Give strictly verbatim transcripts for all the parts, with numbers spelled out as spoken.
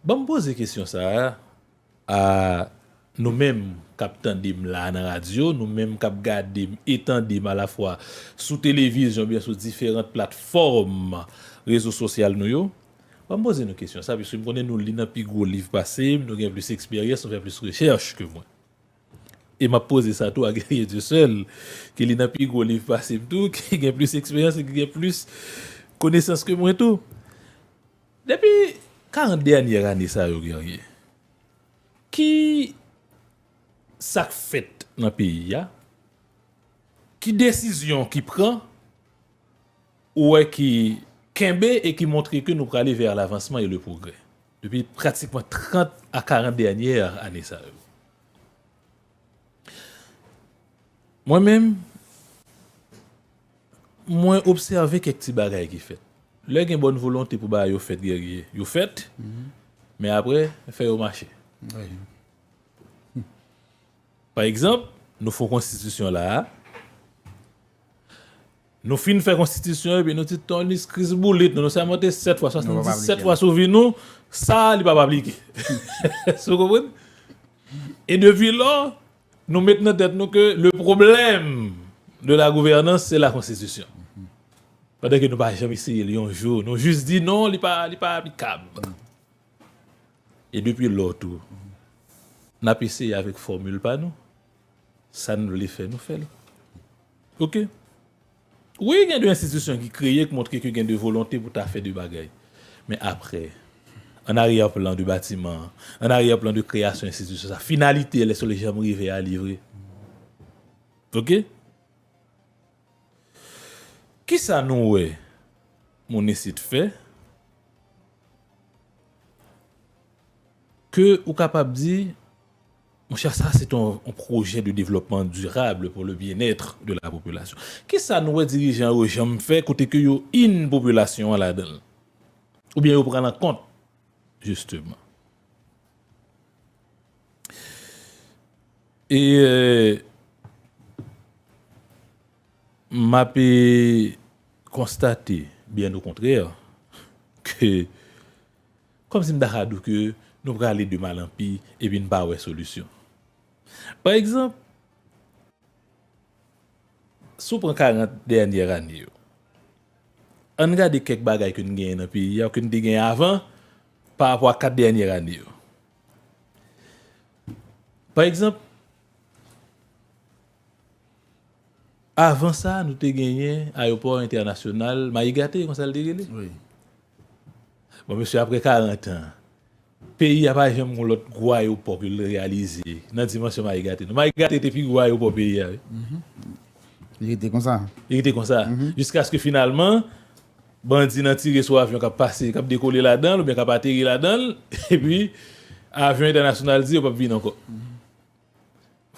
Ban m poze kesyon sa a a nou menm k ap tande m la a nan radyo, nou menm k ap gade m e tande m alafwa sou televizyon oubyen sou diferan platfòm rezo sosyal nou yo. Ban m poze nou kesyon sa, piske m konnen nou li nan pi gwo liv pase m, nou gen plis eksperyans, nou fè plis rechèch ke mwen. E m ap poze sa tou a Guerrier Dieuseul, ki li nan pi gwo liv pase m tou, ki gen plis eksperyans e ki gen plis konesans ke mwen tou. Depi karant dènyè ane sa yo, Guerrier, ki sa k fèt nan peyi a? Ki desizyon ki pran ou wè ki kenbe e ki montre ke nou prale vè lavansman e le pwogrè depi pratikman trant a karant dènyè ane sa yo? Mwen menm, mwen obsève kèk ti bagay ki fèt. Lè gen bòn volonte pou bagay yo fèt, Guerrier, yo fèt, men apre, fè yo mache. Pa egzanp, nou fè yon konstitisyon la a, nou fin fè konstitisyon epi nou di Tony Chris Boulit, nou, nou sèmante sèt fwa, swasanndisèt fwa sou vi nou, sa li p ap aplike. Si w konprann? E depi lò, nou met nan tèt nou ke le problème de la gouvernance, c'est la constitution. Pandan ke nou pa janm eseye l yon jou, nou jis di non, li pa, li pa aplikab. E depi lò tou, n ap eseye avèk fòmil pa nou. Sa n vle fè, nou fè l. Oke? Wi, gen de enstitisyon ki kreye, ki montre ke gen de volonte pou ta fè de bagay. Men apre, an aryè plan de batiman, an aryè plan de kreyasyon enstitisyon sa, finalite l, èske l janm rive a li vre? Oke? Kisa nou wè moun isit fè ke ou kapab di, monchè, sa se yon, yon pwojè de devlopman dirab pou le byennèt de la popilasyon? Kisa nou wè dirijan yo janm fè kote ke yo in popilasyon an ladan l? Oubyen yo pran l an kont, jisteman? E, euh, m ap, eh, konstate, byen okontrè, ke kòmsi m ta ka di w ke nou prale de mal an pi epi n pa wè solisyon. Pa egzanp, si w pran karant dènyè ane yo, ann gade kèk bagay ke n genyen nan peyi a, ke n te genyen avan, pa rapò a kat dènyè ane yo. Pa egzanp, avan sa, nou te genyen ayewopò entènasyonal Mayigate, konsa l te rele? Wi. Bon, mesye, apre karant an, peyi a pa janm gon lòt gwo ayewopò ke l reyalize nan dimansyon Mayigate, non. Mayigate te pi gwo ayewopò peyi a, wi. Li rete konsa. Li rete konsa. Jiskaske finalman, bandi nan tire sou avyon k ap pase, k ap dekole ladan l, oubyen k ap ateri ladan l, epi avyon entènasyonal di yo p ap vin ankò.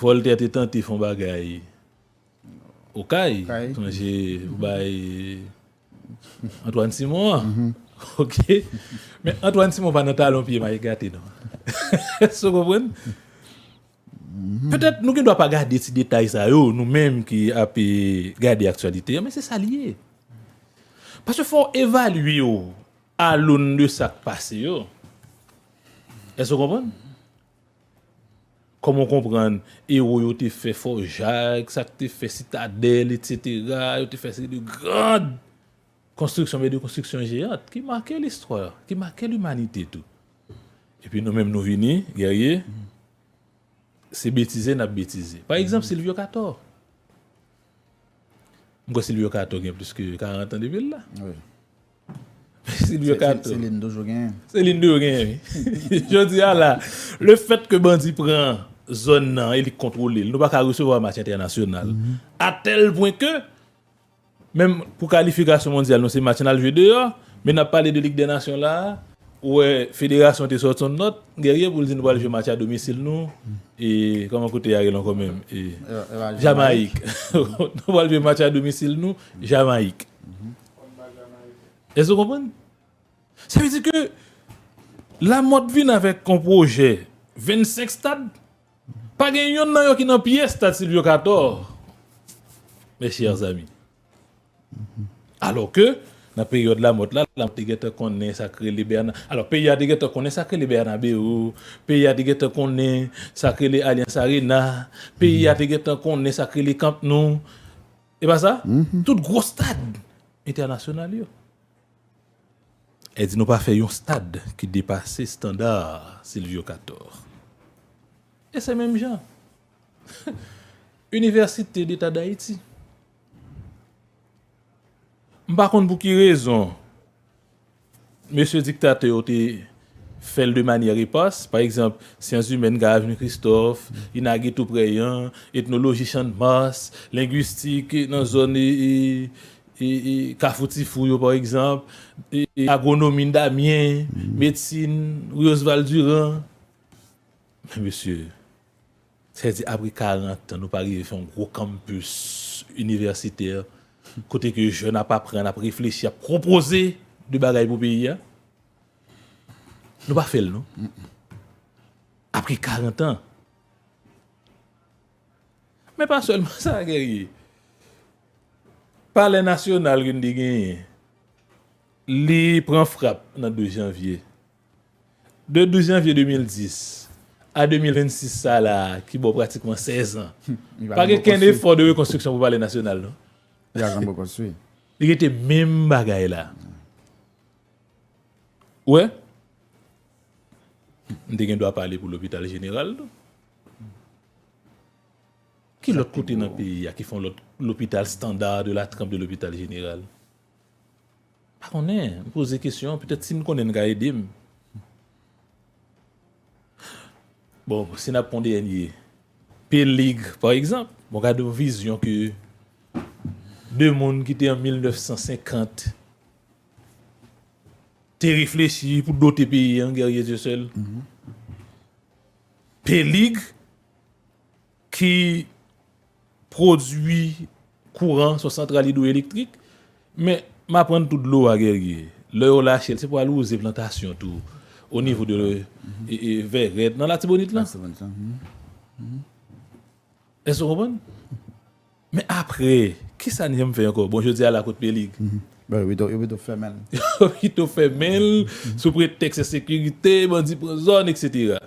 Voltaire te tante fè yon bagay Okay, sonje ou bay Antoine Simon an. Oke? Men Antoine Simon pa nan talon pye Mayigate, non. Èske w konprann? Petèt nou gen dwa pa gade ti detay sa yo, nou menm ki ap, eh, gade aktyalite an, men se sa li ye. Paske fò w evalye w a lon de sa k pase yo. Èske w konprann? Kòman w konprann ewo yo te fè Fò Jak, sa k te fè Sitadèl, etsetera, yo te fè seri de grand konstriksyon, men de konstriksyon jeyant ki make listwa, ki make limanite tou. Epi nou menm nou vini, Guerrier, se betize n ap betize. Pa egzanp, Silvyo Kator. M kwè Silvyo Kator gen plis ke karant an depi l la. Wi. Silvyo Kator. Se li n toujou genyen. Se li n toujou genyen, wi. Jodi a la, le fèt ke bandi pran zòn nan e li k kontwole l, nou pa ka resevwa match entènasyonal. A tèl pwen ke, menm pou kalifikasyon mondyal, nou se match n al jwe deyò, men n ap pale de Lig dè Nasyon la, ou wè federasyon te sòti yon nòt, Guerrier, pou l di nou pral jwe match a domisil nou, e kòman kote a rele ankò menm? E, Jamayik. Nou pral jwe match a domisil nou, Jamayik. Èske w konprann? Sa vle di ke Lamòt vin avèk yon pwojè vennsenk stad, pa gen yonn nan yo ki nan pye stad Silvyo Kator, mes chers amis. Alò ke Nan peryòd Lamòt la, Lamòt te gentan konnen sa k rele Bèna-, alò, peyi a te gentan konnen sa k rele Bernabéu, peyi a te gentan konnen sa k rele Allianz Arena, peyi a te gentan konnen sa k rele Camp Nou. E pa sa? Tout gwo stad entènasyonal yo. E di nou pa fè yon stad ki depase estanda Sylvio Cator. E se menm jan. Inivèsite Deta d Ayiti. M pa konn pou ki rezon mesye diktatè yo te fè l de manyè epas. Pa egzanp, syans imèn Caravine Christophe, Inaghe Toupréan, etnoloji Channmas, lengwistik nan zòn e, e, e, e, Kafou Tifou yo, pa egzanp, e, e, agwonomi Damien, medsin Riosval Durand. Men mesye, sètadi apre karant an, nou pa rive fè yon gwo kanpis inivèsitè, kote ke jèn ap aprann, ap reflechi, ap pwopoze de bagay pou peyi a. Nou pa fè l, non. Apre karant an. Men pa sèlman sa, Guerrier. Palè Nasyonal ke n te genyen, li pran frap nan douz janvye. De douz janvye de mil dis a de mil vennsis sa la, ki ba w pratikman sèz an, pa gen kenn efò de rekonstriksyon pou Palè Nasyonal, non. Li pa janm rekonstwi. Li rete menm bagay la. Ou wè? M te gen dwa pale pou lopital jeneral tou. Ki lòt kote nan peyi a ki fè yon lòt lopital standard de la trempe de lopital jeneral? Pa konnen, m poze kesyon, petèt si n konnen n ka ede m. Bon, si n ap pran dènye, P-Lig, pa egzanp, bon, gade yon vizyon ke de moun ki te an mil nèf san senkant te reflechi pou dote peyi an, Guerrier Dieuseul. P-Lig ki pwodui kouran sou santral idwoelektrik. Men, m aprann tout dlo a, Guerrier. Lè yo lache l, se pou al wouze plantasyon tou, o nivo de, e, e, Vèrèt, nan Latibonit lan. Èske w konprann? Men apre, kisa n janm fè ankò? Bon, jodi a la kot P-Lig? Yo pito fèmen l. Yo pito fèmen l sou pretèks ensekirite, bandi pran zòn, etsetera.